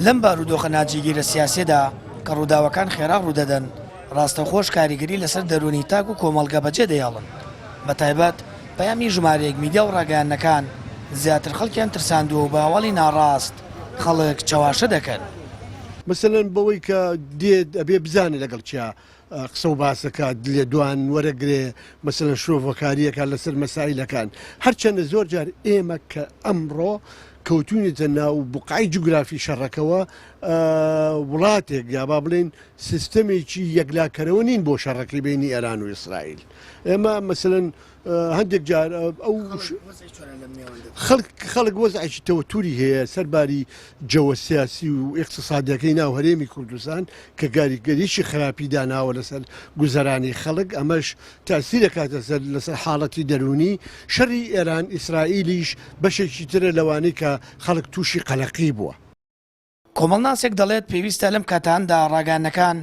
لەم بارودۆخە ناجێگیرە سیاسیەدا کە ڕووداوەکان خێرا ڕوودەدەن، ڕاستەوخۆش کاریگەری لەسەر دەروونی تاک و کۆمەڵگە بەجێ دەهێڵن، بەتایبەت پەیامی ژمارەیەک میدیا و ڕاگەیاندنەکان زیاتر خەڵکیان ترساندووە و بە هەواڵی ناڕاست خەڵک چەواشە دەکەن. مەسەلەن بەوەی کە دێت ئەبێ بزانێ لەگەڵ کیا قسە و باس ئەکات، لێدوان وەرەگرێ، مەسەلەن شرۆڤەکاری ئەکات لەسەر مەسائیلەکان. هەرچەندە زۆر جار ئێمە کە ئەمڕۆ کەوتوینەتە ناو بوقعەی جوگرافی شەڕەکەوە، وڵاتێک یا با بڵێین سیستەمێکی یەکلاکەرەوە نین بۆ شەڕەکەی بینی ئێران و ئیسرائیل. ئێمە مەسەلەن هەندێک جار ئەو خەڵک خەڵک وەزعێکی تەوەتوری هەیە سەرباری جەوە سیاسی و ئیقتسادیەکەی ناو هەرێمی کوردستان کە گاریگەریی خراپی داناوە لەسەر گوزەرانی خەڵک ئەمەش تاسیرەکاتە سەر لەسەر حاڵەتی دەروونی شەڕی ئێران ئیسرائیلیش بەشێکی ترە لەوانەی کە خەڵک تووشی قەلەقی بووە. کۆمەڵناسێک دەڵێت پێویستە لەم کاتاندا ڕاگەیاندنەکان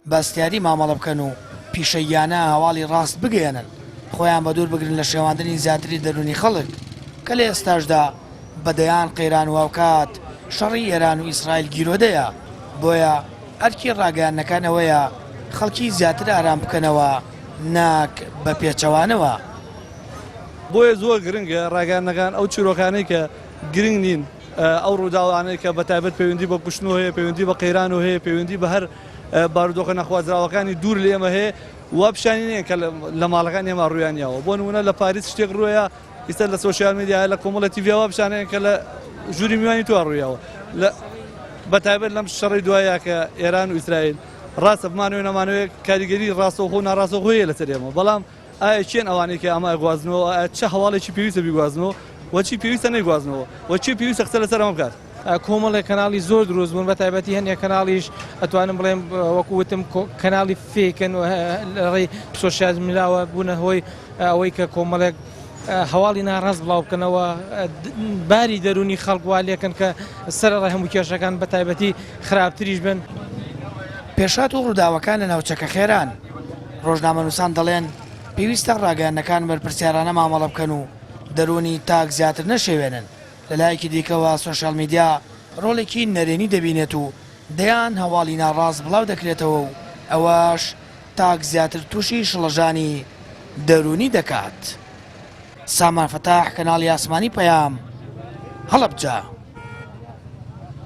بە هەستیاری مامەڵە بکەن و پیشەییانە هەواڵی ڕاست بگەیەنن، خۆیان بەدوور بگرن لە شێواندنی زیاتری دەروونی خەڵک کە لە ئێستاشدا بە دەیان قەیران و هاوکات شەڕی ئێران و ئیسرائیل گیرۆدەیە، بۆیە ئەرکی ڕاگەیاندنەکان ئەوەیە خەڵکی زیاتر ئارام بکەنەوە ناک بە پێچەوانەوە. بۆیە زۆر گرنگە ڕاگەیاندنەکان ئەو چیرۆکانەی کە گرنگ نین، ئەو ڕووداوانەی کە بە تایبەت پەیوەندی بە کوشتنەوە هەیە، پەیوەندی بە قەیرانەوە هەیە، پەیوەندی بە هەر بارودۆخە نەخوازراوەکانی دوور لە ئێمە هەیە، وا پیشانی نەیەن کە لە ماڵەکانی ئێمە ڕوویان یاوە. بۆ نموونە لە پاریس شتێک ڕوویا، ئیستا لە سۆشیال میدیا لە کۆمەڵە تیڤیا وا پیشانەیەن کە لە ژووری میوانی تۆ ڕوویاوە. لە بە تایبەت لەم شەڕی دوایە کە ئێران و ئیسرائیل ڕاستە بمانەوێ نەمانەوێ کاریگەری ڕاستەوخۆ و ناڕاستەوخۆ هەیە لەسەر ئێمە، بەڵام ئایا کێن ئەوانەی کە ئەمە ئەگوازنەوە؟ ئایا چ هەواڵێکی پێویستە بیگوازنەوە و چی پێویستە نەیگوازنەوە و کێ پێویستە قسە لەسەر ئەمە بکات؟ کۆمەڵێک کەناڵی زۆر دروست بوون بە تایبەتی هەندێک کەناڵیش ئەتوانم بڵێم وەکو وتم کەناڵی fake ن لە ڕێی سۆشیال میدیاوە بوونە هۆی ئەوەی کە کۆمەڵێک هەواڵی ناڕاست بڵاو بکەنەوە باری دەروونی خەڵک وا لێکن کە سەرەڕای هەموو کێشەکان بە تایبەتی خراپتریش بن. پێشهات و ڕووداوەکان لە ناوچەکە خێران. ڕۆژنامەنووسان دەڵێن، پێویستە ڕاگەیاندنەکان بەرپرسیارانە مامەڵە بکەن و دەروونی تاک زیاتر نەشێوێنن، لەلایەکی دیکەوە سۆشیال میدیا ڕۆڵێکی نەرێنی دەبینێت و دەیان هەواڵی ناڕاست بڵاو دەکرێتەوە و ئەوەش تاک زیاتر تووشی شڵەژانی دەروونی دەکات. سامان فەتاح، کەناڵی ئاسمانی پەیام، هەڵەبجە.